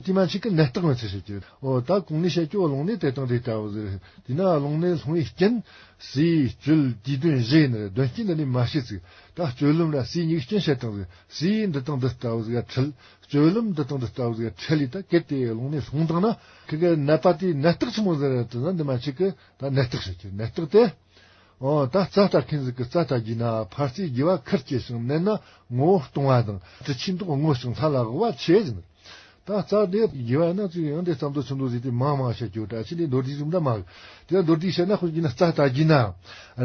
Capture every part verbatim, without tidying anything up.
དེ་མན་ཆད་གི་ནད་རྟགས་མི་ཚེ་བཤད་རྒྱུ། འོ་ད་གོང་ནས་བཤད་རྒྱུ་རླུང་ནད་དེ་དང་དེ་ལྟ་བུ་ཟིག། དེ་ན་རླུང་ནད་སློང་བའི་རྐྱེན། ཟས་སྤྱོད་དུས་གདོན་བཞི་ཡིན་ནི་རེད། གདོན་རྐྱེན་འདི་ནས་མ་བཤད་ཟིག། ད་སྤྱོད་ལམ་ལ་ཟས་གཉིས་རྐྱེན་བཤད་དང་ཟིག། ཟས་འདི་དང་འདི་ལྟ་བུ་ཟིག་ཁྲིད། སྤྱོད་ལམ་འདི་དང་འདི་ལྟ་བུ་ཟིག་ཁྲིད་ལས། ད་གལ་ཏེ་རླུང་ནད་སློང་དང་ན་ཁི་གི་ནད་པ་དེའི་ནད་རྟགས་ཆི་མོ་ཟིག་རེད་ཟེར་ན། འདི་མན་ཆད་གི་ད་ནད་རྟགས་བཤད་རྒྱུ། ནད་རྟགས་དེ། འོ་ད་རྩ་ལྟ་མཁན་ཟིག་གིས་རྩ་ལྟ་རྒྱུ་ན། ཕར་རྩེ་རྒྱུ་བ་ཁུར་སྐྱེས་ཤིང་མནན་ན་ངོ་བོ་སྟོང་བ་དང་། དྲི་ཆུའི་མདོག་སྔོ་ཞིང་ལྷ་ལ་དབུ་བ་ཆེ་ཟེར། ད་རྩ་དེ་རྒྱུ་བ་ན་ཅིག་ཡང་དེ་ཙམ་དུ་ཆུང་དུ་ཟིག་དེ་མང་མང་བཤད་རྒྱུ། ད་ཕྱི་ནས་མདོར་བསྡུས་ཟིག་འདྲ་མ། དེ་མདོར་བསྡུས་བཤད་ན། དཔེར་བརྗོད་ན་རྩ་ལྟ་རྒྱུ་ན།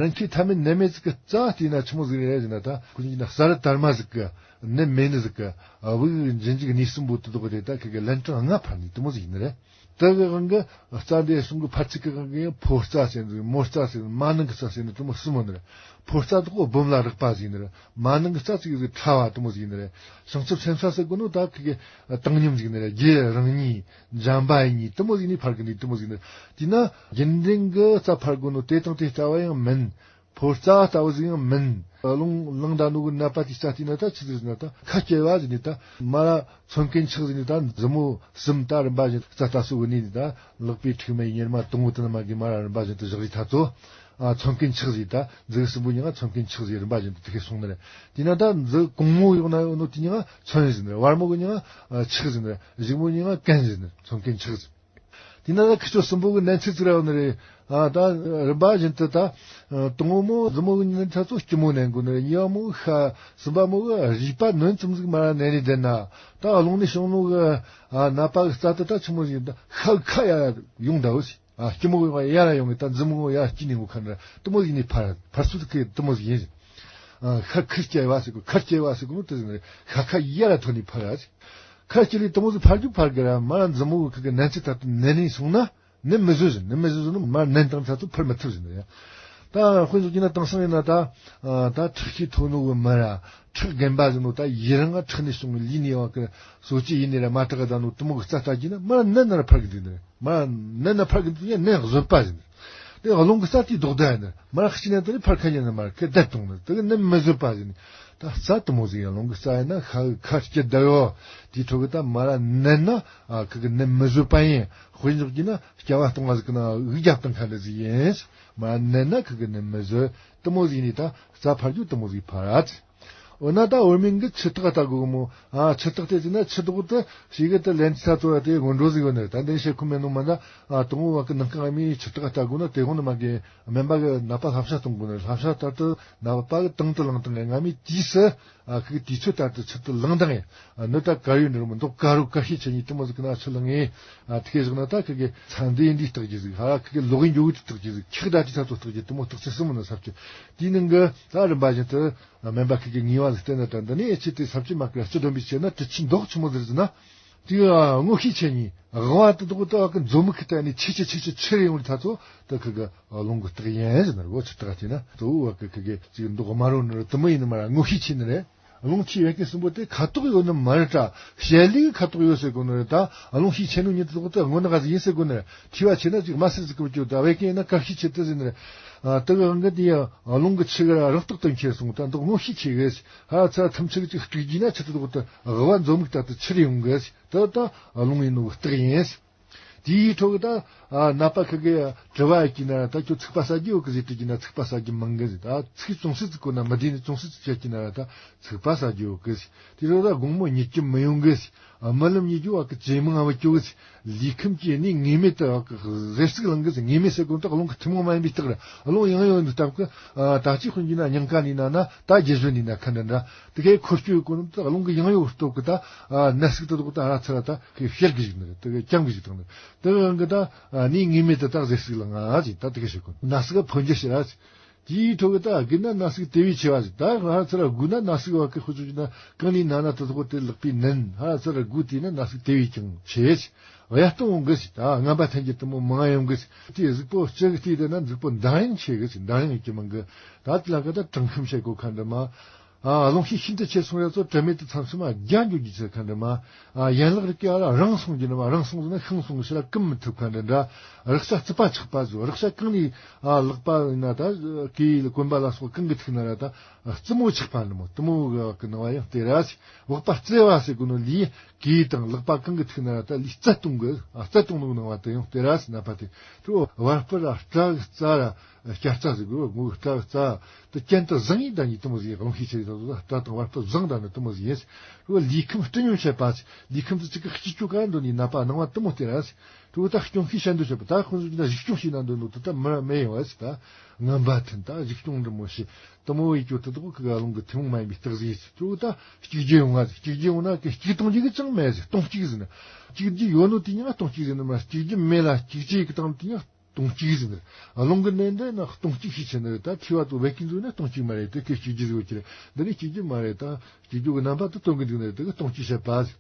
རང་ཁྱི་ཐ་མལ་ནད་མེད་ཟིག་གིས་རྩ་བལྟས་ན་ཆི་མོ་ཟིག་རེད་ཟེར་ན། ད་དཔེར་བརྗོད་ན་གསར་དར་མ་ཟིག་གི། ནད་མེད་ནི་ཟིག་གི། དབུགས་འབྱིན་འཇུག་གནས་གསུམ་པོ་དེ་དག་དེ་ད་ཁི་གི་ལན་གྲངས་ལྔ་འཕར་ནི་དེ་མོ་ཟིག་ཡིན་ནི་རེད། དེ་གི་དབང་གིས་རྩ་འདི་གསུམ་གི་འཕར་ཚུལ་གི་དབང་གིས་ཡང་ཕོ་རྩ་ཟེར་ནི། མོ་རྩ་ཟེར་ནི། མ་ནིང་གི་རྩ་ཟེར་ནི། དེ་མོ་གསུམ་ཡོད་ནི་རེད། ཕོ་རྩ་དེ་གོ་སྦོམ་ལ་རེག་པ་ཟིག་ཡིན་ནི་རེད། མ་ནིང་གི་རྩ་ཅིག་ཟིག་ཕྲ་བ་དེ་མོ་ཟིག་ཡིན་ནི་རེད། བྱང་ཆུབ་སེམས་རྩ་ཟེར་གོ་ནོ་ད་ཁི་གི་བཏང་སྙོམས་ཟིག་ཡིན་ནི་རེད། རྒྱུ་རང་ཉིད། འཇམ་པ་ཡིན་ཉིད་དེ་མོ་ཟིག་ནས་འཕར་གི་ནི་དེ་མོ་ཟིག་ཡིན་ནི་རེད། དེས་ན་རྒྱུན་ལྡན་གི་རྩ་འཕར་གོ་ནོ་དེ་དང་དེ་ལྟ་བུ་ཡང་མིན། ཕོ་རྩ་ལྟ་བུ་ཟིག་ཡང་མིན། རླུང་ལངས་ད་ནོ་གི་ནད་པ་དེའི་རྩ་བལྟས་ན་ད་ཆི་ཟིག་ཟེར་ན། ད་ཁ་སྐྱེ་བ་ཟེར་ནི། ད་མར་ར་མཚོན་སྐྱོན་ཆགས་ཟེར་ནི། ད་མཛུབ་མོ་གསུམ་ད་རིམ་པ་བཞིན་རྩ་ལྟ་སོ་གི་ནི། ད་ལག་པའི་མཁྲིག་མའི་གཉེར་མ་དང་པོ་དེ་ན་མ་གི་མར་ར་རིམ་པ་བཞིན་དུ་བཞག་ཟིག་ད་ཚོ། ཨ། མཚོན་སྐྱོན་ཆགས་ཟེར། ད་མཛུབ་གསུམ་པོ་མྱིང་ང་མཚོན་སྐྱོན་ཆགས་ཟེར། རིམ་པ་བཞིན་དུ་དེ་ཁེ་སོང་ནི་རེད། དེས་ན་ད་མཛུབ་གོང་མོ་ཡོག་ན་ཡོད་ནོ་དེ་མྱིང་ང་མཚོན་ཟེར་ནི་རེད། བར་མོ་གི་མྱིང་ང་ཆགས་ཟེར་ནི་རེད། གཞུག་མོ་མྱིང་ང་སྐེན་ཟེར་ནི་རེད། མཚོན་སྐྱོན་ཆགས་ཟེར། དེས་ན་ད་ཁི་ཆོ་གསུམ་པོ་གི་མནན་ཚུལ་ཅིག་ར་ཡོད་ནི་རེད། ཨ། ད་རིམ་པ་བཞིན་དུ་ད་དང་པོ་མོ་མཛུབ་མོ་གི་མནན་ཚུལ་ཚོ་སྐྱི་མོ་མནན་དགོས་ནི་རེད། གཉིས་པ་མོ་ཤ། གསུམ་པ་མོ་གི་རུས་པ་ནོན་ཙམ་ཟིག་མར་ར་མནན་ནས་བསྡད་ན། ད་རླུང་ནད་བྱུང་ནོ་གི། ཨ། ནད་པ་གི་རྩ་དེ་ད་ཆི་མོ་ཟིག་ཡིན། ད་ཤ་ཁ་ཡར་ཡོང་ད་འོ་ཟིག། ཨ། སྐྱི་མོ་གི་ཡར་ར་ཡོང་གི། ད་མཛུབ་མོ་ཡར་སྐྱི་ནས་འོ་ཁ་ན་དེ་མོ་ཟིག་ནས་འཕར། འཕར་ཚུལ་དེ་དེ་མོ་ཟིག་ཡིན་ཟིག། ཨ། ཤ་ཁུར་སྐྱེ་བ་ཟེར་གོ། ཁུར་སྐྱེ་བ་ཟེར་གོ་ནོ་དེ་ཟིག་ནི་རེད། ཤ་ཁ་ཡར་ར་ཐོན་ནས་འཕར་ར་ཟིག། ཁ་སྐྱེ་ལས་དེ་མོ་ཟིག་འཕར་རྒྱུ་འཕར་གི་ར། མར་མཛུབ་མོ་གི་ཁི་གི་མནན་ཚུལ་ད་དུ་མནན་ནས་སོང་ན་ནད་མི་བཟོད་ཟེར། ནད་མི་བཟོད་ཟེར་ན་མར་མནན་བཏང་ཚར་དུས་འཕར་མི་ཐུབ་ཟེར་ནི་རེད། ད་དཔེ་བཞག་རྒྱུ་ན་དེང་སང་ཡིན་ན་ད། ཨ། ད་ཁྲག་ཤེད་མཐོ་ནོ་གི་མི་ར། ཁྲག་རྒན་པ་ཟེར་ནོ། ད་ཡི་རང་ང་ཁྲག་ནས་བྱུང་བའི་ལུས་ནད་བ་གི་གསོ་བཅོས་ཡེད་ནི་ར་མ་དྲག་ག་ད་ནོ་དེ་མོ་གི་རྩ་ལྟ་རྒྱུ་ན་མར་མནན་ན་ར་འཕར་གི་འདུག་ནི་རེད། མར་མནན་ན་འཕར་གི་འདུག་ཡ། ནད་བཟོད་པ་ཟེར་ནི་རེད། དེ་རླུང་གི་རྩ་དེའི་ལྡོག་ཟླ་ཡིན་ནི་རེད། མར་ཤི་ན་དེ་ལས་འཕར་ཁ་ཡིན་ན་མར་ཁེ་བསྡད་གཏོང་ནི། དེ་གི་ནད་མི་བཟོད་པ་ཟེར་ནི། ད་རྩ་དེ་མོ་ཟིག་ཡ། རླུང་གི་རྩ་ཡིན་ན་ཤ་གི་ཁ་སྐྱེ་བསྡད་ཡོད། དེའི་ཁྲོད་གི་ད་མར་མནན་ན། ཨ། ཁི་གི་ནད་མི་བཟོད་པ་ཡིན། དཔེ་འཇོག་རྒྱུ་ན་སྐྱ་བ་སྟོང་བ་ཟིག་གི་ནང་དབུགས་རྒྱབ་བཏང་ཁ་འདྲ་ཟིག་ཡིན། མར་མནན་ན་ཁི་གི་ནད་མི་བཟོད། དེ་མོ་ཟིག་ནི་ད་རྩ་འཕར་རྒྱུ་དེ་མོ་ཟིག་འཕར་ར་ཟེར། འོ་ན་ད་བོད་སྨན་གི་ཆུ་བརྟག་ལྟ་དགོས་གི་མོ། ཨ། ཆུ་བརྟག་དེ་ཟེར་ན་ཆུ་བདག་དེ་ཞིག་གི་དེ་ལན་ཚ་ཚོ་དེ་སྔོན་འགྲོ་ཟིག་ཡོད་ནི་རེད། ད་འདི་བཤད་ཁོམ་མེད་ནོ་མ་ད། ཨ། དང་པོ་བ་གི་ནང་ཁང་ཨ་མའི་ཆུ་བརྟག་ལྟ་དགོས་ན་དེ་གོང་ནི་མ་གི་སྨན་པ་གི་ནད་པ་ལྷ་བྱ་གཏོང་དགོས་ནི་རེད། ལྷ་བྱ་ལྟར་དུ་ནད་པ་གི་དང་དུ་བླངས་བཏང་ངས། སྔ་མའི་དུས་སུ། ཨ། ཁི་གི་དུས་ཚོད་ལྟར་དུ་ཆུ་དེ་བླངས་བཏང་ངས། ཨ། སྣོད་ད་དཀར་ཡོལ་འདྲ་མོ་མདོག་དཀར་རོ་དཀར་ཤས་ཆེ་ནི་དེ་མོ་ཟིག་གི་ནང་ཆུ་བླངས་ངས། ཨ། དེ་གི་བཞག་ན་ད་ཁི་གི་ཚ་འདི་འདི་བརྟག་རྒྱུ་ཟིག། ཧ། ཁི་གི་ལོག་གི་འགྱོ་གི་བརྟག་རྒྱུ་ཟིག། འཁྱག་ད་ཅི་ཚ་ཚོ་བརྟག་རྒྱུ། དེ་མོ་བརྟག་ཚུལ་གསུམ་ནི་ས་བཅད། དེའི་ནང་གི་ད་རིམ་པ་བཞིན་དུ། ཨ། སྨན་པ་ཁི་གི་ངེས་པ་ཟིག་བསྟན་ན། ད་འདི་ནས་ཨེ་ཅི་དེ་ས་བཅད་མ་ཀི་ར་སྤྱི་བསྡོམས་པའི་ཆེད་ན་དྲི་ཆུའི་མདོག་ཆི་མོ་ཟིག་ཟེར་ན། དེ་གི་སྔོ་ཤས་ཆེ་ནི། དབུ་བ་དེ་དག་ད་གི་མཛོ་མིག་གི་ད་ནི་ཆེ་ཆེ་ཆེ་ཆེ་ཆེ་རེ་ཡོང་རི་ཐ་ཚོ་ད་ཁི་གི་རླུང་གི་རྟགས་ཡིན་ཟེར་ནི་རེད། འོ་ཆུ་བརྟག་བྱས་ན་དེ་བོ་གི་ཁི་གི་ཅིག་མདོག་དམར་རོ་ནི་རེད། དེ་མོ་ཡིན་ནི་མ་ར་སྔོ་ཤས་ཆེ་ནི་རེད། རླུང་མཁྲིས་བད་ཀན་གསུམ་པོ་དེ་ཁ་དོག་ཡོད་ནི་མ་རེད་དྲ། ཞལ་ལུས་ཁ་དོག་ཡོད་ཟེར་གོ་ནི་རེད། ད་རླུང་ཤས་ཆེ་ནོ་ཉིད་དེ་དག་ད་སྔོ་ནག་ཟིག་ཡིན་ཟེར་གོ་ནི་རེད། མཁྲིས་པ་ཆེ་ན་ཅིག་དམར་སེར་ཟིག་གི་བཅོས། ད་བད་ཀན་ཡིན་ན་དཀར་ཤས་ཆེ་དེ་ཟེར་ནི་རེད། ཨ། དེ་གི་དབང་གིས་དེ་ཡང་རླུང་གི་ཆུ་གི་ར་རང་རྟགས་དེ་འཁྱེར་སོང་། ད་མདོག་སྔོ་ཤས་ཆེ་གི་ཟེར། ཧ། ཚ་ཐམས་ཅད་ཅིག་དཀྲུགས་རྒྱུ་ན་ཆུ་དེ་དག་ད་དབུ་བ་མཛོ་མིག་ལྟར་དུ་ཆེ་རེ་ཡོང་གི་ཟེར། དེ་ད་རླུང་ཡིན་ནོ་གི་རྟགས་ཡིན་ཟེར། དེའི་ཁྲོད་ཀྱི་ད། ཨ། ནད་པ་ཁི་གི་དྲི་བ་ཡེད་རྒྱུ་ན། ད་ཁྱོད་ཚིག་པ་ཟ་རྒྱུ་ཡོད་གི་ཟེར་དྲིས་རྒྱུ་ན། ཚིག་པ་ཟ་རྒྱུ་མང་གི་ཟེར། ད་ཚིག་ཅུང་ཟད་ཅིག་གོ་ན་མི་བདེ་ནི་ཅུང་ཟད་ཅིག་བྱེད་རྒྱུ་ན། ད་ཚིག་པ་ཟ་རྒྱུ་ཡོད་གི་ཟེར། དེ་རེད། ད་དགོང་མོ་གཉིད་ཀྱི་མི་ཡོང་གི་ཟེར། ཨ། རྨི་ལམ་རྨི་རྒྱུ་བ་གི་ཇེ་མང་ང་བུད་འགྱོ་གི་ཟེར། ལུས་ཁམས་ཀྱི་ནི་ངེས་མེད་དུ་བ་གི་གཟེར་ཟིག་ལངས་གི་ཟེར། ངེས་མེད་ཟེར་གོ་ནོ་ད་རླུང་གི་ཐུན་མོང་མ་ཡིན་པའི་རྟགས་རེད། རླུང་ཡང་ཡང་ཡོད་ནི་སྟབས་ཀྱིས། ཨ། ད་ཅི་དཔེར་བརྗོད་ན་སྙིང་ག་ནས་ན་ན། ད་རྒྱུ་ཟོན་ནས་ན་ཁ་འདྲ་འདྲ། དེ་གའི་འཁོར་སྐྱོད་གོ་ནོ་ད་རླུང་གི་ཡང་ཡང་སྟོབས་ཀྱིས་ད། ཨ། ནད་ཟུག་དེ་དག་ད་ཧ་ཚ་ར་ད་གི་གཤེར་གི་བཅུག་ནི་རེད། དེ་གི་སྐམ་གི་བཅུག་བཏང་ནི་རེད། དེ་གི་དབང་གིས་ད། ཨ། ནི་ངེས་མེད་དུ་ད་གཟེར་ཟིག་ལངས་ང་ཟེར། ད་དེ་གི་བཤད་གོ། ནད་ཟུག་ག་ཕོ་འགྱུར་ཟེར་ར་ཟེར། དེའི་ཁྲོད་ཀྱི་ད་རྒུད་ན་ནད་ཟུག་དེ་བས་ཆེ་བ་ཟེར། ད་ཧ་ཚ་ར་རྒུད་ན་ནད་ཟུག་བ་གི་དཔེར་བརྗོད་ན་རྐང་ནས་ན་ན་དེ་དག་དེ་ལག་པས་མནན། ཧ་ཚ་ར་རྒུད་དེ་ན་ནད་ཟུག་དེ་བས་ཀྱང་ཆེ་ཟེར། གཡལ་སྟོང་ཡོང་གི་ཟེར། ད་རྔམ་པ་འཐེན་རྒྱུ་དེ་མོ་མང་ཡོང་གི་ཟེར། དེ་གཟུགས་པོ་སྤྱི་གི་དེ་དེ་ན་གཟུགས་པོ་འདར་ཡང་ཆེ་གི་ཟེར། འདར་ཡང་ཡོད་རྒྱུ་མང་གི། ད་དེ་ལ་ག་ད་གྲང་ཤུམ་བཤད་གོ་ཁ་འདྲ་མ། ཨ། རླུང་ཤས་ཤིན་ཏུ་ཆེ་སོང་ར་ཚོ་དྲན་མེད་དུ་མཚམས་སུ་མར་རྒྱ་འགྱོ་རྒྱུ་ཟེར་མཁན་འདྲ་མ། ཨ། ཡན་ལག་རིགས་ཀྱི་ཨ་ར་རིང་སོང་རྒྱུ་ནི་མ། རིང་སོང་ཟེར་ན་ཤིང་སོང་གི་ཕྱིར་ར་ཀུན་མི་ཐུབ་མཁན་འདྲ་འདྲ། རེག་བྱ་རྩུབ་པ་ཆགས་པ་ཟོ། རེག་བྱ་གང་ནས། ཨ། ལག་པ་ཡིན་ན་ད་གོས་གོན་པ་ལ་སོགས་གང་གི་ཐུག་ན་ར་ད་རྩུབ་མོ་ཆགས་པ་ནི་མོ། རྩུབ་མོ་གི་ནང་བ་ཡང་སྟེར་ར་ཟེར། པགས་པ་བརྩེ་བ་ཟེར་གོ་ནོ་ལས། གོས་དང་ལག་པ་གང་གི་ཐུག་ན་ར་ད་ལས་རྩ་ལྟུང་གི། ཨ། རྩ་ལྟུང་ནོ་ནང་བ་དེ་ཡང་སྟེར་ར་ཟེར། ནད་པ་དེ་ཁྲོ་བར་སྤུ་ར་སྐྲ་གི་རྩ་ར། སྐྲ་རྩ་ཟེར་གོ། མོ་གི་སྐྲ་རྩ་དེ་གྱེན་དུ་བཟང་ཡིན་ད་ནི་དེ་མོ་ཟིག་རླུང་ཤས་ཆེ་ད་དོ། ད་སྐྲ་དང་བར་སྤུ་བཟང་ད་ནི་དེ་མོ་ཟིག་ཡིན། ཁྲོ་ལུས་ཁམས་སྐྲུན་ཡོང་བྱེད་པ། ལུས་ཁམས་དེ་ཅིག་གི་སྐྱིད་ཅོ་ག་འདོད་ནི་ནད་པ་ནང་བ་དེ་མོ་སྟེར་ར་ཟེར། ཁྲོ་ད་སྐྱོན་ཤས་བཤད་འདོད་བྱེད་པ། ད་ཁོང་ཚོ་ན་གཞི་སྐྱོན་ཤས་ན་འདོད་ནོ་དེ་ད་མི་མི་ཡོང་བ་ཟེར། ད་ངན་པ་ཐོན། ད་གཞི་སྐྱོན་འདྲ་མོ་བྱེད། དེ་མོ་བའི་སྐྱོ་དེ་དག་གི་རླུང་གི་ཐུན་མོང་མ་ཡིན་པའི་རྟགས་ཟིག་ཡིན། ཁྲོ་ད་གཅིག་རྒྱུ་ཡོང་ང་ཟེར། གཅིག་རྒྱུ་ཡོང་ན་གི་གཅིག་གཏོང་རྒྱུ་གི་ཅང་མེད་ཟེར། སྟོང་གཅིག་ཟེར་ན། གཅིག་རྒྱུ་ཡོད་ནོ་དེ་ཉིད་ལ་སྟོང་གཅིག་ཟེར་ནི་མ། གཅིག་རྒྱུ་མེད་ལ་གཅིག་བྱས་གི་བཏང་དེ་ཉིད་སྟོང་གཅིག་ཟེར་ནི། རླུང་གི་ནད་འདི་ན་སྟོང་གཅིག་ཤས་ཆེ་ནི་རེད། ད་མཁྲིས་པ་དང་བད་ཀན་ཚོ་ན་སྟོང་གཅིག་མ་རེད། དེ་གི་གཅིག་རྒྱུ་ཟིག་ཡོད་ཀྱི་རེད། འདི་ནི་གཅིག་རྒྱུ་མ་རེད། ད་གཅིག་རྒྱུ་གི་རྣམ་པ་དེ་སྟོན་གི་འདུག་ནི་རེད། དེ་གི་སྟོང་གཅིག་བཤད་པ་ཟེར།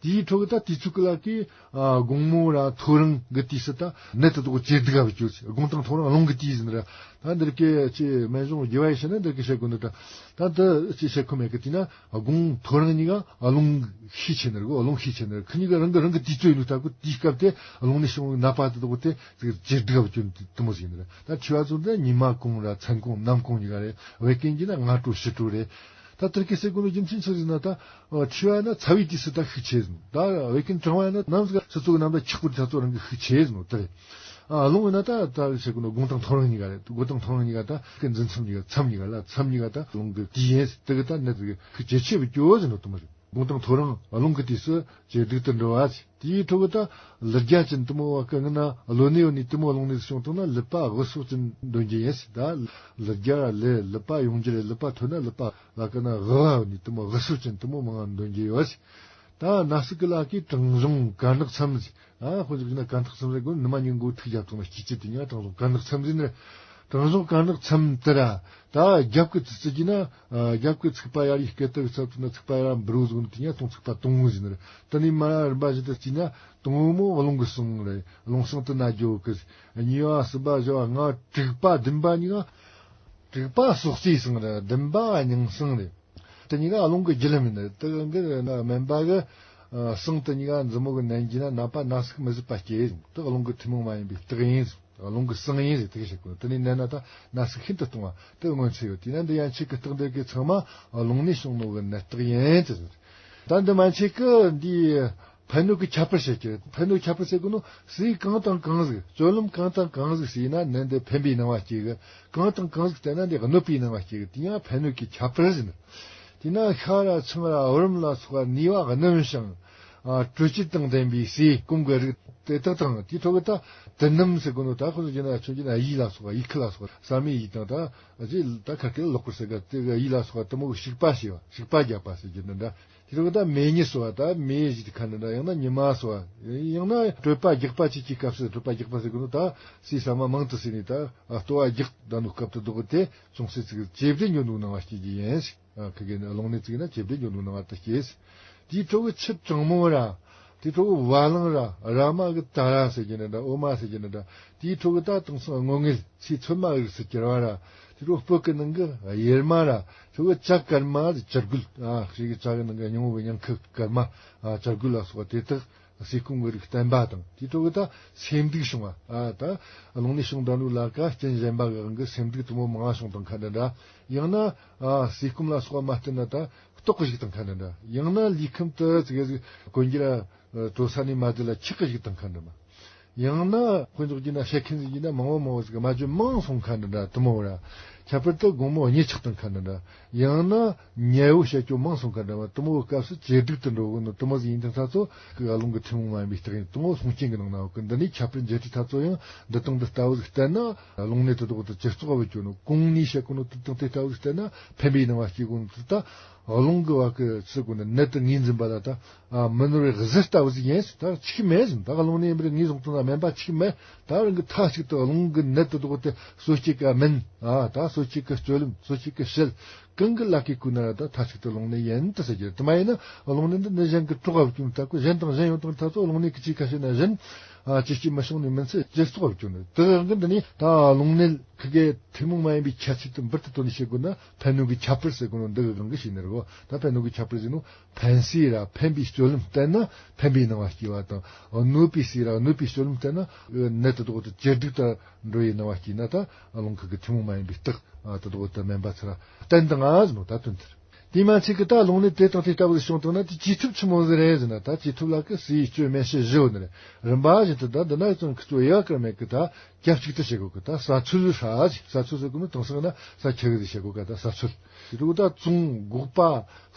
དེའི་ཁྲོད་ཀྱི་ད་དུས་ཚོད་ཀྱི་ལ་ཀའི། ཨ། དགོང་མོ་ར་ཐོ་རངས་གི་དུས་སུ་ད་ནད་དེ་དག་ཇེ་སྡུག་ག་བུད་ཀྱོ་ཟེར། དགོང་དང་ཐོ་རངས་རླུང་གི་དུས་ཟེར་ནི་ར། ད་འདིར་ཀའི་ཅི་སྨན་གཞུང་རྒྱས་པ་ཡིན་ཟེར་ན་འདིར་ཀའི་བཤད་དགོས་ནི་ད། ད་འདི་ཅི་བཤད་ཁོམ་མེད་གི། དེས་ན་དགོང་ཐོ་རངས་གཉིས་ཀ་རླུང་ཤས་ཆེ་ནི་རེད་གོ། རླུང་ཤས་ཆེ་ནི་རེད། ཁི་གཉིས་ཀ་རང་གི་རང་གི་དུས་ཚོད་ཡིན་ནོ་ད་གོ། དེའི་སྐབས་དེ་རླུང་ནད་བྱུང་བའི་ནད་པ་དེ་དག་དེ་ཅིག་ཇེ་སྡུག་ག་བུད་ཀྱོ་དེ་མོ་ཟིག་ཡིན་ནི་རེད། ད་མཁྲིས་པ་ཚོ་འདི་ཉི་མ་གུང་ར་མཚན་གུང་ནམ་གུང་གཉིས་ཀ་རེད། བད་ཀན་གྱི་ན་སྔ་དྲོ་ཕྱི་དྲོ་རེད། ད་དེར་ཀའི་ཟེར་གོ་ནོ་རྒྱུ་མཚན་ཆི་ཟིག་ན་ད། ཨ། མཁྲིས་པ་ན་ཚ་བའི་དུས་སུ་ད་ཤུགས་ཆེ་ཟིན། ད་བད་ཀན་གྲང་བ་ན་ནམ་ཟིག་སི་ཚོ་གི་ནམ་ཟླ་འཁྱག་པོ་དུས་ཚོད་རང་གི་ཤུགས་ཆེ་ཟིན་ནོ་དེ་རེད། ཨ། རླུང་ན་ད་ད་ཟེར་གོ་ནོ་དགོང་དང་ཐོ་རངས་གཉིས་ཀ་རེད། དགོང་དང་ཐོ་རངས་གཉིས་ཀ་ད་ཀི་འཛིན་མཚམས་གཉིས་ཀ། མཚམས་གཉིས་ཀ་ལ། མཚམས་གཉིས་ཀ་ད་རླུང་གི་དུས་ཡིན། དེ་གི་ད་ནད་གི་ཤུགས་ཇེ་ཆེ་བུད་ཀྱོ་ཟེར་ནོ་དེ་མོ་རེད། དགོང་དང་ཐོ་རངས་རླུང་གི་དུས་སུ་ཇེ་སྡུག་ཏུ་འགྲོ་བ། དེའི་ཁྲོད་ཀྱི་ད་ལུ་རྒྱུ་ཅན་དེ་མོ་བ་ཀི་ང་ན་གློ་ནད་ཡོད་ནི་དེ་མོ་རླུང་ནད་བྱུང་བཏང་ན་ལུད་པ་དབུ་སོགས་ཅན་འདོན་རྒྱུ་ཡིན་ཟེར། ད་ལུ་རྒྱུ་ར་ལུད། ལུད་པ་ཡོང་རྒྱུ་རེད། ལུད་པ་ཐོན་ན་ལུད་པ་ལ་ཀི་ན་དབུ་བ་ཡོད་ནི་དེ་མོ་དབུ་སོགས་ཅན་དེ་མོ་མང་ང་འདོན་རྒྱུ་ཡོད་ཟེར། ད་ན་ཟུག་གི་ལ་ཀའི་བྲང་གཞུང་དཀར་ནག་མཚམས་ཟེར། ཨ། དཔེ་འཇོག་རྒྱུ་ན་དཀར་ནག་མཚམས་ཟེར་གོ་ནི་མ་ཉིན་མགོ་ཐུག་རྒྱབ་ཐོག་ན་སྐྱིད་ཅི་དེ་ཉིད་བྲང་གཞུང་དཀར་ནག་མཚམས་ཟེར་ནི་རེད། བྲང་གཞུང་དཀར་ནག་མཚམས་དེ་ར། ད་རྒྱབ་ཀྱི་ཚིགས་སུ་བཅད་ན། ཨ། རྒྱབ་ཀྱི་ཚིགས་པ་ཡར་ཡི་སྐེ་ཏི་གི་ཚབ་ཏུ་ན་ཚིགས་པ་ཡར་འབུར་བོ་ཟུག་ནི་དེ་ཉིད་སྟོང་ཚིགས་པ་དང་པོ་ཟེར་ནི་རེད། དེ་ནས་མར་རིམ་པ་བཞིན་དུ་བརྩིས་ན་དང་པོ་མོ་རླུང་གི་ཟུངས་རེད། རླུང་ཟུངས་དེ་ན་རྒྱུ་གི། གཉིས་པ་གསུམ་པ་བཞི་བ་ལྔ་དྲུག་པ་བདུན་པ་གཉིས་ཀ། དྲུག་པ་སོ་སོའི་ཟུངས་རེད། བདུན་པ་སྙིང་ཟུངས་རེད། དེ་གཉིས་ཀ་རླུང་གི་རྒྱུ་ལམ་ཡིན། དེ་གི་སྨན་པ་གི། ཨ། ཟུངས་དེ་གཉིས་ཀ་མཛུབ་མོ་གི་མནན་རྒྱུ་ན་ནད་པ་ན་ཟུག་མི་བཟོད་པ་སྐྱེ། དེ་རླུང་གི་ཐུན་མོང་མ་ཡིན་པའི་རྟགས་ཡིན། རླུང་གི་ཟུངས་ཡིན་ཟེར་དེ་གི་བཤད་གོ། དེ་ནས་མནན་ན་ད་ན་ཟུག་ཤིན་ཏུ་གཏོང་བ་དེ་མངོན་གསལ་ཡོད། དེས་ན་འདི་ཡན་ཆད་ཀྱི་རྟགས་འདི་གི་ཚང་མ་རླུང་ནད་བྱུང་ནོ་གི་ནད་རྟགས་ཡིན་ཟེར། ད་འདི་མན་ཆད་ཀྱི་འདི་ཕན་གནོད་ཀྱི་ཁྱད་པར་བཤད་ཀྱི་རེད། ཕན་གནོད་ཁྱད་པར་ཟེར་གོ་ནོ་ཟས་གང་དང་གང་ཟིག་སྤྱོད་ལམ་གང་དང་གང་ཟིག་བྱས་ན་ནད་འདི་ཕན་པའི་སྣང་བ་སྐྱེ་གི། གང་དང་གང་ཟིག་བསྟེན་ན་འདི་གནོད་པའི་སྣང་བ་སྐྱེ་གི། དེ་ཡང་ཕན་གནོད་ཀྱི་ཁྱད་པར་ཟེར་ནི། དེས་ན་ཤ་ར་ཆང་ར་བུ་རམ་ལ་སོགས་པ་ནུས་པ་སྣུམ་ཞིང་། ཨ། དྲོད་སྐྱེད་དང་ལྡན་པའི་ཟས་སྐོམ་གྱི་རིགས་དེ་དག་དང་། དེའི་ཁྲོད་ཀྱི་ད་དུས་སྣུམ་ཟེར་གོ་ནོ་ད་ཁོ་ཚོ་བྱས་ན་ཆུང་བྱས་ན་ཡིད་ལ་སོགས་པ། ཡིད་ཁུ་ལ་སོགས་པ། ཟ་མའི་ཡིད་དང་ད་ཅི་ད་ཁ་སྐད་ལོག་པར་ཟེར་ག་དེ་གི་ཡིད་ལ་སོགས་པ་དེ་མོ་གི་བྱུག་པ་བྱས་པ། བྱུག་པ་རྒྱག་པ་ཟེར་རྒྱུ་འདི་འདྲ། དེའི་ཁྲོད་ཀྱི་ད་མེ་ཉི་སོགས་པ། ད་མེ་ཟེར་གི་ཁ་འདི་འདྲ། ཡང་ན་ཉི་མ་སོགས་པ། ཡང་ན་གྲོད་པ་རྒྱགས་པ་བཅས་ཀྱི་སྐབས་སུ། གྲོད་པ་རྒྱགས་པ་ཟེར་གོ་ནོ་ད་ཟས་ཟ་མ་མང་དུ་ཟོས་ནས་ད་ལྟོ་བ་རྒྱགས་ད་ནོ་སྐབས་དེ་དག་དེ་ཅུང་ཟད་ཅིག་ཇེ་བདེ་འགྱོ་ནོ་སྣང་བ་སྐྱེ་རྒྱུ་ཡིན། ཨ། ཁི་གེ་ནི་རླུང་ནད་ཅིག་ན་ཇེ་བདེ་འགྱོ་ནོ་སྣང་བ་དེ་སྐྱེས། དེའི་ཁྲོད་ཀྱི་ཆུ་གྲང་མོ་ར། དེའི་ཁྲོད་ཀྱི་བ་ལང་ར། ར་མ་གི་ད་ར་ཟེར་རྒྱུ་ནི་འདྲ། འོ་མ་ཟེར་རྒྱུ་ནི་འདྲ། དེའི་ཁྲོད་ཀྱི་ད་དེང་སང་སྔོ་ངད་ཚེ་ཚོད་མ་གི་རིགས་སུ་གྱུར་བ་ར། དེའི་ཁྲོད་སྤོད་ཀྱི་ནང་གི་གཡེར་མ་ར། ཁྲོད་ཀྱི་ཇ་སྐར་མ་ཟེར། ཇ་རྒོད། ཨ། ཞིག་གི་ཇ་གི་ནང་གི་སྙིང་བོ་གི་སྙིང་ཁུ་སྐར་མ། ཨ། ཇ་རྒོད་ལ་སོགས་པ་དེ་དག་ཟས་སྐོམ་གྱི་རིགས་བསྟེན་པ་དང་། དེའི་ཁྲོད་ཀྱི་ད་སེམས་སྡུག་བྱུང་བ། ཨ། ད་རླུང་ནད་བྱུང་ད་ནོ་ལ་ཀ་རྐྱེན་གཞན་པ་གི་དབང་གིས་སེམས་སྡུག་དེ་མོ་མང་བ་བྱུང་དང་ཁ་འདྲ་འདྲ། ཡང་ན། ཨ། ཟས་སྐོམ་ལ་སོགས་པ་མ་བསྟེན་ན་ད་ལྟོགས་གི་བཞག་དང་ཁ་འདྲ་འདྲ། ཡང་ན་ལུས་ཁམས་དེ་ཙི་གེ་ཟིག་གོན་རྒྱུ་ར་དྲོ་ས་ནས་མ་བསྡད་ལ་འཁྱག་གི་བཞག་དང་ཁ་འདྲ་མ། ཡང་ན་དཔེ་འཇོག་རྒྱུ་ན་བཤད་མཁན་ཟིག་ཡིན་ན་མང་བོ་མང་བོ་ཟིག་མ་བཅོས་མང་སོང་ཁ་འདྲ་འདྲ་དེ་མོ་ར། ཁྱད་པར་དུ་དགོང་མོ་གཉིད་ཆག་དང་ཁ་འདྲ་འདྲ། ཡང་ན་ཉལ་བོ་བྱ་སྐྱོ་མང་སོང་ཁ་འདྲ་མ། དེ་མོ་གི་སྐབས་སུ་ཇེ་སྡུག་ཏུ་འགྲོ་གི་ནོ་དེ་མོ་ཟིག་ཡིན་དང་ད་ཚོ་གི་རླུང་གི་ཐུན་མོང་མ་ཡིན་པའི་རྟགས་ཡིན། དེ་མོ་སྲུང་རྐྱེན་གི་ནང་ན་ཡོད་གི། འདི་ནས་ཁྱད་པར་འབྱེད་དུས་ད་ཚོ་ཡང་འདི་དང་འདི་ལྟ་བུ་ཟིག་བསྟེན་ན་རླུང་ནད་དེ་དག་དེ་ཇེ་བཙོག་བུད་འགྱོ་ནོ། གོང་ནས་བཤད་གོ་ནོ་དེ་དང་དེ་ལྟ་བུ་ཟིག་བསྟེན་ན་ཕན་པའི་སྣང་བ་སྐྱེ་གོ་ནོ། དེ་ད་རླུང་གི་བ་གི་ཚུལ་གོ་ནི་ནད་དེ་ངོས་འཛིན་པ་ལ་ད། ཨ། མི་ནོར་བའི་གཟི་ལྟ་བུ་ཟིག་ཡིན་ཟེར། ད་འཆུག་མེད་ཟེར། ད་རླུང་ནད་ཡིན་པར་ངོས་བཟུང་བཏང་ན་སྨན་པ་འཆུག་མེད། ད་རང་གི་མཐའ་གཅིག་ཏུ་རླུང་གི་ནད་དེ་དག་དེ་གསོ་བྱེད་ཀྱི་སྨན། ཨ། ད་གསོ་བྱེད་ཀྱི་སྤྱོད་ལམ། གསོ་བྱེད་ཀྱི་དཔྱད། གང་གི་ལ་ཀའི་ཀུན་ན་ར་ད་མཐའ་གཅིག་ཏུ་རླུང་ནད་ཡིན་དུ་ཟེར་རྒྱུ་རེད། དེ་མ་ཡིན་ན་རླུང་ནད་འདི་ནད་གཞན་གྱི་གྲོགས་བབ་ཀྱང་ད་ཁོ་གཞན་དང་གཞན་ཡོང་དང་ད་ཚོ་རླུང་ནད་ཀྱི་ཅིག་ཁ་ཤས་ན་གཞན་ཨ་ཅིག་ཅིག་མི་བྱུང་ནས་མིན་ཚེ་ཇེ་སོག་བབ་ཀྱང་ནི་དེ་གང་གི་འདི་ནི་ད་རླུང་ནད་ཁི་གེ་ཐུན་མོང་མ་ཡིན་པའི་ཁྱད་ཆོས་དུ་འབུར་དུ་བཏོན་ནས་བཤད་དགོས་ན་ཕན་གནོད་ཀྱི་ཁྱད་པར་ཟེར་དགོས་ནོ་འདི་གི་སྒང་གི་ཤེས་ནི་རེད་གོ། ད་ཕན་གནོད་ཀྱི་ཁྱད་པར་ཟེར་ནོ་ཕན་སའི་ར་ཕན་པའི་སྤྱོད་ལམ་བསྟེན་ན་ཕན་པའི་སྣང་བ་སྐྱེ་བ་དང་གནོད་པའི་སའི་ར་གནོད་པའི་སྤྱོད་ལམ་བསྟེན་ན་ནད་དེ་དག་ཏུ་ཇེ་སྡུག་ཏུ་འགྲོ་བའི་སྣང་བ་སྐྱེས་ན་ད་རླུང་ཁུག་གི་ཐུན་མོང་མ་ཡིན་པའི་རྟགས་ཨ་དེ་དག་ཏུ་སྨན་པ་ཚུར་བསྟན་དང་ཨ་ཟེར་ནོ་ད་དོན་དེར། དེ་མ་ཚད་ཀྱི་ད་རླུང་ནད་དེ་དང་དེ་ལྟ་བུ་བྱུང་བཏང་ན་དེ་བཅོས་ཐབས་ཆི་མོ་ཟིག་རེད་ཟེར་ན། ད་བཅོས་ཐབས་ལ་ཀི་ཟས་སྤྱོད་སྨན་དཔྱད་བཞི་ཡོད་ནི་རེད། རིམ་པ་བཞིན་དུ་ད་འདི་ན་ཅུང་ཁི་ཚོ་ཡ་ཀར་མེད་ཀི་ད་རྒྱབ་གཅིག་ཏུ་བྱེད་དགོས་ཀི། ད་ཟྭ་ཚོད་ཧྲ་ཟིག་ཟྭ་ཚོད་ཟེར་གོ་ནོ་དེང་སང་ན་ཟྭ་ཁྱི་གི་ཟིག་བྱེད་དགོས་ཀི། ད་ཟྭ་ཚོད་དེ་རུ་ད་བཙོང་སྒོག་པ་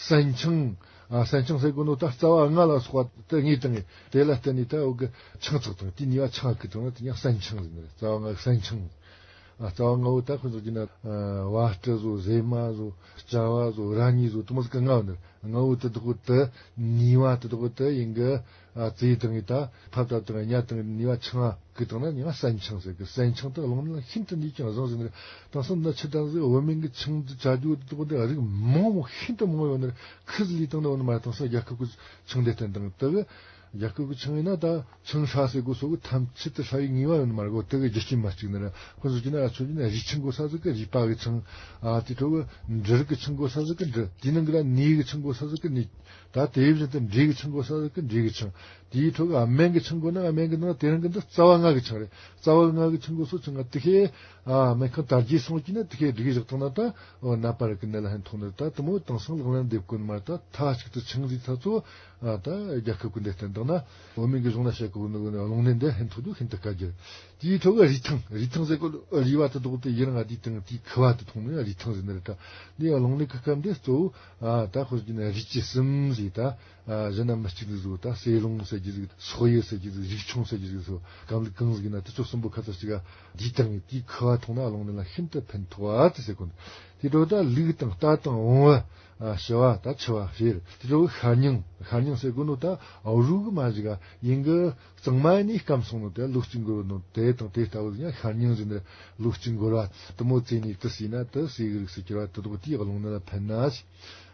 ཟན་ཆང་ཨ་ཟན་ཆང་ཟེར་གོ་ནོ་ད་རྩ་བ་ལྔ་ལ་སོགས་པ་དེ་ངས་དང་ངས་དེ་ལ་བརྟེན་ནས་ད་འོ་གི་ཆང་བཙགས་དང་དེ་ནུས་པ་ཆང་གི་དང་ན་དེ་ཉག་ཟན་ཆང་ཟེར་ནི་རེད། རྩ་བ་ལྔ་གི་ཟན་ཆང་། ཨ་རྩ་བ་ལྔ་བོ་ད་ཁོ་ཚོ་གི་ན་ཨ་བ་སྤྲུ་བཟོ་ཟེ་མ་བཟོ་སྤྱ་བ་བཟོ་ར་ཉི་བཟོ་དེ་མོ་ཟིག་གི་ལྔ་བོ་ནི་ལྔ་བོ་དེ་དག་གི་དེ་ནུས་པ་དེ་དག་གི་དེ་ཡིན་གི། ཨ་རྩི་དང་ངས་ད་ཕབ་བཏབ་དང་ཉལ་དང་ནུས་པ་ཆང་ང་གི་དང་ན་ནུས་པ་ཟན་ཆང་ཟེར་གི། ཟན་ཆང་དེ་རླུང་ནད་ལ་ཤིན་ཏུ་ནུས་ཀྱང་བཟང་ཟེར་ནི་རེད། དེང་སང་ན་ཆི་དང་ཟིག་བོད་སྨན་གི་ཆང་དེ་བྱ་རྒྱུ་དེ་དག་གི་དེ་རིགས་མང་བོ་ཤིན་ཏུ་མང་བོ་ཡོད་ནི་རེད། ཁི་ཟིག་ལས་དང་ན་བོ་ནི་མ་རེད། དེང་སང་རྒྱལ་ཁབ་གི་ཆང་སྡེ་བསྟན་དང་དེ་གི། རྒྱལ་ཁབ་ཀྱི་ཆང་ཡིན་ན་ད་ཆང་ཧྲ་ཟེར་དགོས་སོགས་ཀྱི་ཐམས་ཅད་དུ་ཧྲ་བའི་ངེས་པ་ཡོད་ནི་མ་རེད་གོ། དེ་གི་རྒྱུ་རྐྱེན་མ་གཅིག་ནི་རེད། ཁོ་ཚོ་གྱི་ན་ཨ་ཆོ་གྱི་ན་རུས་ཆང་དགོས་ས་ཟིག་གི་རུས་པ་གི་ཆང་། ཨ་དེ་འཕྲོ་གི་འབྲུ་རིགས་ཀྱི་ཆང་དགོས་ས་ཟིག་གི་འབྲུ། དེའི་ནང་གི་ན་ནས་གི་ཆང་དགོས་ས་ཟིག་གི་ནས། ད་དེ་བཞིན་དུ་འབྲས་གི་ཆང་དགོས་ས་ཟིག་གི་འབྲས་གི་ཆང་། དེའི་འཕྲོ་གི་སྨན་གི་ཆང་དགོས་ན་སྨན་གི་ནང་དེ་རང་གི་འདི་རྩ་བ་ལྔ་གི་ཆང་རེད། རྩ་བ་ལྔ་གི་ཆང་དགོས་སོ་ཆང་ང་དེ་ཤེས། ཨ་སྨན་ཁང་དར་རྒྱས་སོང་གྱི་ན་དེ་ཤེས་སྒྲིག་བཞག་བཏང་ན་ད་ཨོ་ནད་པ་རིགས་གི་ནད་ལ་ཕན་ཐོགས་ནི་རེད། ད་དེ་མོ་དེང་སང་ལག་ལེན་འདེབས་གོ་ནི་མ་རེད། ད་མཐའ་གཅིག་ཏུ་ཆང་ཟིག་ད་ཚོ། ཨ་ད་རྒྱལ་ཁབ་ཀུན་ཏུ་བསྟན་བཏང་ན་བོད་སྨན་གྱི་གཞུང་ན་བཤད་གོ་ནོ་གི་རླུང་ནད་འདི་ཕན་ཐོགས་རྒྱུ་ཤིན་ཏུ་དཀའ་རྒྱུ་རེད། དེའི་ཐོག་གི་རུས་ཐང་། རུས་ཐང་ཟེར་གོ་རུས་པ་དེ་དག་དེ་ཡུན་རིང་ང་དེའི་སྟེང་དེའི་ཁུ་བ་དེ་འཐུང་ནི་རུས་ཐང་ཟེར་ནི་རེད། ད་འདི་ཡང་རླུང་ནད་ཀྱི་སྐབས་འདི་གཙོ་བོ་ཨ་ད་ཁོ་ཟིག་ན་རུས་ཀྱི་གསུམ་ཟིག་ད་ཨ་གཞན་ན་མི་གཅིག་ཟིག་བཟོ། ད་སེ་རླུང་ཟེར་རྒྱུ་ཟིག་སོག་ཡུ་ཟེར་རྒྱུ་ཟིག་རིགས་ཆུང་ཟེར་རྒྱུ་ཟིག་སོགས་སྐམ་ལུག་གང་ཟིག་ན་དེ་ཚོ་གསུམ་པོ་ཁ་ཚ་གཅིག་ག་དེའི་སྟེང་དེའི་ཁུ་བ་འཐུང་ན་རླུང་ནད་ལ་ཤིན་ཏུ་ཕན་ཐོགས་ཨ་དེ་ཟེར་གོ་ནི། དེ་འཕྲོ་ད་ལུག་དང་རྟ་དང་བོང་བུ། ཨ་ཕྱུ་པ་ད་ཕྱུ་པ་ཕྱུ་རེད། དེ་འཕྲོ་ཤ་རྙིང་། ཤ་རྙིང་ཟེར་གོ་ནོ་ད་ཨ་རུ་གི་མ་ཞིག་ག་ཡིན་གི། གཙང་མ་ནས་སྐམ་སོང་ནོ་དེ་ལོ་གཅིག་འགོར་བ་ནོ་དེ་དང་དེ་ལྟ་བུ་ཡང་ཤ་རྙིང་ཟེར་ནི་ལོ་གཅིག་འགོར་བ་དེ་མོ་བཙས་ནས་དེ་ཟོས་ན་དེ་ཟས་གི་རིགས་སུ་གྱུར་བ་དེ་དག་དེའི་རླུང་ནད་ལ་ཕན་ན་ཟེར།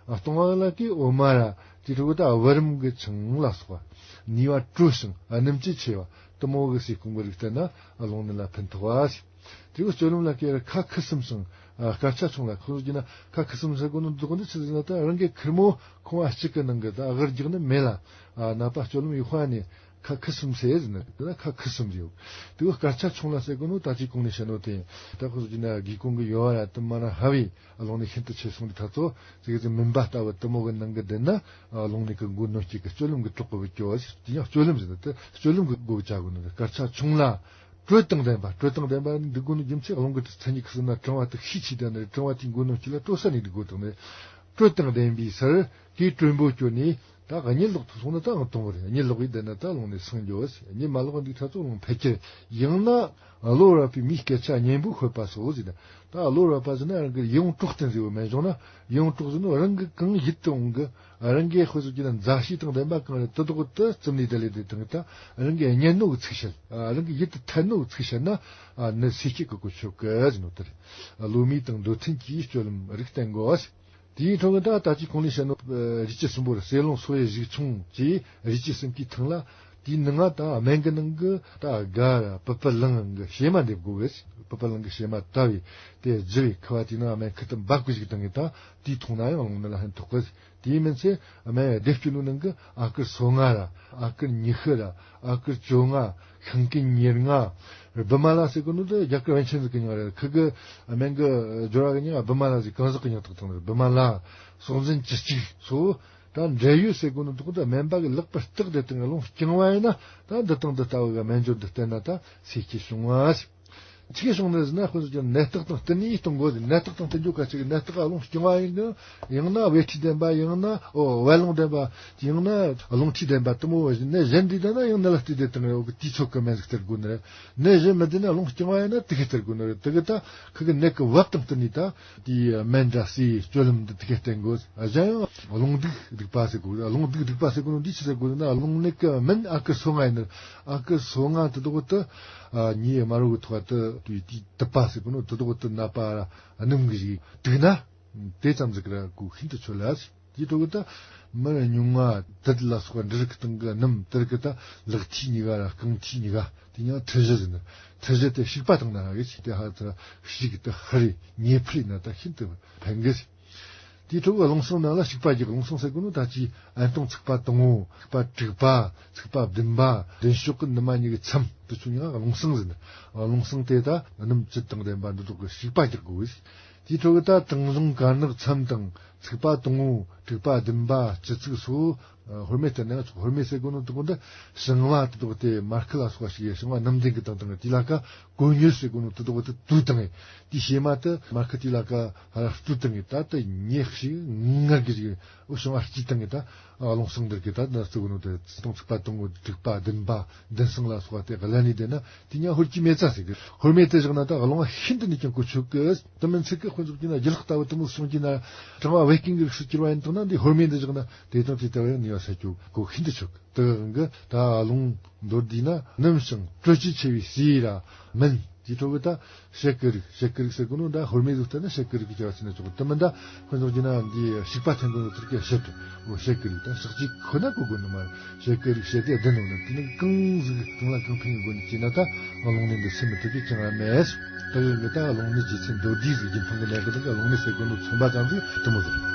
ཨ་སྟོང་བ་ལ་ཀའི་འོ་མ་ར་དེ་འཕྲོ་ད་བུ་རམ་གི་ཆང་ལ་སོགས་པ་ནུས་པ་དྲོ་ཞིང་སྣུམ་ཆུ་ཆེ་བ་དེ་མོ་གི་ཟས་སྐོམ་གི་རིགས་བསྟེན་ན་རླུང་ནད་ལ་ཕན་ཐོགས་པ་ཟེར། དེ་བས་སྤྱོད་ལམ་ལ་ཀའི་ར་ཁ་ཁུ་སིམ་ཞིང་ཨ་སྐར་ཆ་ཆུང་ལ། ཁོ་ཚོ་གྱི་ན་ཁ་ཁུ་སིམ་ཟེར་གོ་ནོ་འདུག་འདི་ཆི་ཟིག་ན་ད་རང་གི་ཁེར་མོ་ཁང་བ་གཅིག་གི་ནང་གི་ད་ཨ་གར་རྒྱག་ནི་མེད་ལ། ཨ་ནད་པ་སྤྱོད་ལམ་ཡོད་པ་ནི་ཁ་ཁུ་སིམ་ཟེར་ཟེར་ནི་དེ་ན་ཁ་ཁུ་སིམ་ཟེར་ཡོད། དེ་བས་སྐར་ཆ་ཆུང་ལ་ཟེར་གོ་ནོ་ད་ཅི་གོང་ནས་བཤད་ནོ་དེ་ད་ཁོ་ཚོ་གྱི་ན་སྒེའུ་ཁུང་གི་ཡོལ་བ་ར་དེ་མ་ར་ཧ་བའི་རླུང་ནད་ཤིན་ཏུ་ཆེ་སོང་དུས་ད་ཚོ་ཟིག་ཟིག་མུན་པ་ལྟ་བུ་དེ་མོ་གི་ནང་གི་བསྡད་ན་ཨ་རླུང་ནད་ཀྱི་མགོ་གནོན་སྐྱེད་ཀྱི་སྤྱོད་ལམ་གྱི་གྲོགས་པོ་བུ་སྐྱོ་བ་ཟེར། དེ་ཡང་སྤྱོད་ལམ་ཟེར་ནི་དེ་སྤྱོད་ལམ་གྱི་སྒོ་བཅག་དགོས་ནི་རེད། སྐར་ཆ་ཆུང་ལ། དྲོད་དང་ལྡན་པ། དྲོད་དང་ལྡན་པ་འདུག་དགོས་ནི་རྒྱུ་མཚན་རླུང་གི་མཚན་ཉིད་ཀྱི་ཟེར་ན་གྲང་བ་དེ་ཤས་ཆེ་ལྡན་ནི་རེད། གྲང་བ་དེའི་མགོ་གནོན་སྐྱེད་ལ་དྲོ་ས་ནས་འདུག་དགོས་དང་ནི། དྲོད་དང་ལྡན་པའི་སར་གྱི་དྲོན་པོ་སྐྱོ་ནས་ད་གཉིད་ལོག་ཐུབ་སོང་ན་ད་ཨང་དང་པོ་རེད། གཉིད་ལོག་གི་བསྡད་ན་ད་རླུང་ནད་སངས་རྒྱས། གཉིད་མ་ལོག་འདུག་ད་ཚོ་རླུང་འཕེལ་གྱི། ཡང་ན་གློ་བུར་བབས་པའི་མིའི་སྐད་ཆ་སྙན་པོ་ཤོད་པ་སོགས་ཟེར་ན། ད་གློ་བུར་བབས་པ་ཟེར་ན་རང་གི་ཡིད་འོང་དཀྲོག་རྟེན་ཟེར་བ་མེད་བྱུང་ན། ཡིད་འོང་དཀྲོག་ཟེར་ན་རང་གི་གང་ཡིད་དུ་འོང་གི། རང་གི་དཔེ་སོགས་ཀྱི་ན་མཛའ་བཤེས་དང་ལྡན་པ་གང་རེད་དེ་དག་དེ་རྩིབ་ནས་བསྡད་ལས་དེ་དང་ད་རང་གི་སྙན་ནོ་གི་ཚིག་བཤད། ཨ་རང་གི་ཡིད་དུ་འཐད་ནོ་གི་ཚིག་བཤད་ན། ཨ་ནི་སེམས་བསྐྱེད་ཀྱི་གོ་ཆོད་གི་ཟེར་ནོ་དེ་རེད། བློ་མོས་དང་འདོད་མཐུན་གྱི་སྤྱོད་ལམ་རིགས་བསྟེན་དགོས། དེའི་འཕྲོ་གི་ད་ད་ཅི་གོང་ལས་བཤད་ནོ་རུས་ཀྱི་གསུམ་པོ་རེད། སེ་རླུང་སོག་ཡུ་གཞུག་ཆུང་གི་རུས་ཀྱི་གསུམ་གྱི་ཐང་ལ། དེའི་ནང་ང་ད་སྨན་གི་ནང་གི་ད་སྒ་ར་པི་པི་ལིང་གི་བྱེ་མ་འདེབས་དགོས་པས། པི་པི་ལིང་གི་བྱེ་མ་བཏབ་བས་དེ་བསྒྱུར་བས་ཁུ་བ་དེའི་ནང་སྨན་ཁུ་དེ་འབབ་གི་བཅུག་བཏང་གི་ད་དེའི་འཐུང་ན་ཡང་རླུང་ནད་ལ་ཕན་ཐོགས་གི། དེ་མིན་ཚེ་སྨན་སྡེབ་སྦྱོར་ལོ་ནང་གི་ཨ་ཀར་སོ་ལྔ་ར་ཨ་ཀར་ཉི་ཤུ་ར་ཨ་ཀར་བཅོ་ལྔ་ཤིང་ཀུན་ཉེར་ལྔ་བི་མ་ལ་ཟེར་གོ་ནོ་དེ་རྒྱ་གར་པཎ་ཆེན་ཟིག་གི་མྱིང་རེད། ཁུ་གི་སྨན་གི་སྦྱོར་བ་གི་མྱིང་བི་མ་ལ་ཟེར། གང་ཟག་གི་མྱིང་བཏགས་བཏང་ནི་བི་མ་ལ། སྲོག་འཛིན་བཅུ་གཅིག་སོགས་ད་འབྲེལ་ཡོད་ཟེར་གོ་ནོ་དེ་ད་སྨན་པ་གི་ལེགས་པར་བརྟགས་ཏེ་དང་རླུང་རྐྱང་བ་ཡིན་ན་ད་འདི་དང་འདི་ལྟ་བུ་གི་སྨན་སྦྱོར་འདི་བསྟེན་ན་ད་སེམས་བསྐྱེད་བྱུང་བ་ཟེར། ཆི་གི་བྱུང་ནི་ཟེར་ན་དཔེ་སོགས་ཀྱི་ནད་རྟགས་དང་བསྟུན་ནས་གཏོང་དགོས་ཟེར། ནད་རྟགས་དང་བསྟུན་རྒྱུ་གལ་ཆེ་གི། ནད་རྟགས་ཨ་རླུང་རྐྱང་བ་ཡིན་གི། ཡང་ན་བད་མཁྲིས་ལྡན་པ། ཡང་ན་ཨོ་བད་རླུང་ལྡན་པ། ཡང་ན་རླུང་མཁྲིས་ལྡན་པ། དེ་མོ་ནད་གཞན་འདི་ལྡན་ན་ཡང་ནད་ལ་བལྟས་ཏེ་དང་འོ་གི་དུས་ཚོད་ཀྱི་སྨན་ཟིག་སྟེར་དགོས་ནི་རེད། ནད་གཞན་མི་ལྡན་ན་རླུང་རྐྱང་བ་ཡིན་ན་དེ་གི་སྟེར་དགོས་ནི་རེད། དེ་གི་ད་ཁུ་གི་ནད་ཀྱི་བབ་དང་བསྟུན་ནས་ད་དེའི་སྨན་ར་ཟས་སྤྱོད་ལམ་འདི་དེ་གི་བསྟེན་དགོས། གཞན་ཡང་རླུང་སྡུག་སྡིག་པ་ཟེར་དགོས། རླུང་སྡུག་སྡིག་པ་ཟེར་དགོས་ནོ་འདི་ཆི་ཟེར་དགོས་ན་རླུང་ནད་ཀྱི་སྨན་ཨ་ཀར་སོ་ལྔ་ཡིན་ནི་རེད། ཨ་ཀར་སོ་ལྔ་དེ་དག་དེ་ཨ་ཉིད་དམར་བོ་གི་ཐོག་ཏུ་དུས་དེའི་དུད་པ་ཟེར་གོ་ནོ་དེ་དག་དེ་ནད་པ་ར་སྣུམ་གྱིས་བདུགས་ན། དེ་ཙམ་ཟིག་ར་གོ་ཤིན་ཏུ་ཆོད་ལ། དེའི་ཐོག་གི་ད་མི་ཉུང་ང་དུད་ལ་སོགས་པ་འབྲུ་རིགས་སྟེང་གི་སྣུམ་དེར་གི་ད་ལག་མཐིལ་གཉིས་ཀ་ར་རྐང་མཐིལ་གཉིས་ཀ་དེ་ཉང་མཐིལ་བཞི་ཟེར་ནི། མཐིལ་བཞི་དེ་བྱུག་པ་བཏང་ན་གི་ཅི་དེ་ཧ་ཚ་ཞིག་ཏུ་ཧ་རེ་ཉེ་འཕུར་ན་ད་ཤིན་ཏུ་ཕན་གི། དེའི་ཐོག་གི་རླུང་སྲང་ནང་ལ་བྱུག་པ་རྒྱག་རླུང་སྲང་ཟེར་གོ་ནོ་ད་ཅི་ཨན་སྟོང་ཚིགས་པ་དང་པོ། ཚིགས་པ་དྲུག་པ། ཚིགས་པ་བདུན་པ། མདུན་ཕྱོགས་གི་ནུ་མ་གཉིས་ཀྱི་མཚམས་དེ་ཚོ་ཉང་རླུང་སྲང་ཟེར་ནི། རླུང་སྲང་དེ་ད་སྣུམ་བཅུད་དང་ལྡན་པ་འདི་དག་གི་བྱུག་པ་རྒྱག་དགོས། དེའི་ཐོག་གི་ད་དང་གཟུངས་དཀར་ནག་མཚམས་དང་ཚིགས་པ་དང་པོ། དྲུག་པ། བདུན་པ། སྤྱི་ཚིགས་སོགས། ཧོར་མེ་ལྟར་ན་ཚོགས་ཧོར་མེ་ཟེར་གོ་ནོ་དེ་གོ་འདི་ཞིང་བ་དེ་དག་དེ་མར་ཁུ་ལ་སོགས་པ་ཞིག་ཡོད། ཞིང་བ་སྣུམ་ལྡན་གི་དང་དང་དེ་ལ་ཀ་གོ་མྱུར་ཟེར་གོ་ནོ་དེ་དག་དེ་དུ་དང་དེ་བྱེ་མ་དེ་མར་ཁུ་དེ་ལ་ཀ་ཧ་ར་སྤྲུལ་དང་ད་དེ་ཉེ་ཞིག་ངར་གི་ཞིག་འོ་ཞིང་བ་སྐྱིད་དང་ད་རླུང་སྲང་འདིར་གི་ད་ན་ཟེར་གོ་ནོ་དེ་སྟོང་ཚིགས་པ་དང་པོ། དྲུག་པ། བདུན་པ། མདུན་སྲང་ལ་སོགས་པ་དེ་ག་ལ་ནི་དེ་ན་དེ་ཉང་ཧོར་གྱི་མེ་བཙའ་ཟེར་གི། ཧོར་མེ་དེ་བཞག་ན་ད་རླུང་བ་ཤིན་ཏུ་ནས་ཀྱང་གོ་ཆོད་གི། དེ་མིན་ཚིག་གི་དཔེ་འཇོག་གི་ན་རྒྱུ་ལྷག་ལྟ་བུ་དེ་མོ་སོང་གི་ན་གྲང་བ་བད་ཀན་གི་རིགས་སུ་གྱུར་བ་ཡིན་དང་ན་འདི་ཧོར་མེ་འདི་བཞག་ན་དེ་དང་དེ་ལྟ་བུ་ཡང་ནུས་པ་ས་ཁྱོད་གོ་ཤིན་ཏུ་ཆོད་གི། དེ་གང་གི་ད་རླུང་མདོར་བསྡུས་ན་སྣུམ་ཞིང་དྲོད་ཀྱི་ཆེ་བའི་ཟས་ར་མིན། དེའི་ཐོག་གི་ད་ཤེལ་གི་རིགས། ཤེལ་གི་རིགས་ཟེར་གོ་ནོ་ད་ཧོར་མེ་ཟིག་ལྟ་ན་ཤེལ་གི་རིགས་ཀྱི་བྱ་བ་ཟེར་ན་ཆོག་གི། དེ་མིན་ད་དཔེ་འཇོག་གི་ན་འདི་བྱུག་པ་འཐེན་གོ་ནོ་དེར་གི་ཤེལ་དུ་འོ་ཤེལ་གི་རིགས་ད་ཞག་གཅིག་ཁོ་ན་གོ་དགོས་ནི་མ་རེད། ཤེལ་གི་རིགས་བཤད་དེ་བདེན་ནོ་ནི་དེ་ནི་གང་ཟིག་གང་ལ་གང་ཕན་གི་སྒོ་ནས་བྱས་ན་ད་རླུང་ནད་འདི་སེལ་མི་ཐུབ་རྒྱུ་ཅང་ར་མེད། ད་གི་ད་རླུང་ནད་ཀྱི་ཚེ་མདོར་བསྡུས་ཟིག་རྒྱུན་མཐོང་གི་ནད་གི་ད་གི་རླུང་ནད་ཟེར་གོ་ནོ་མཚོན་པ་ཙམ་ཟིག་དེ་མོ་ཟིག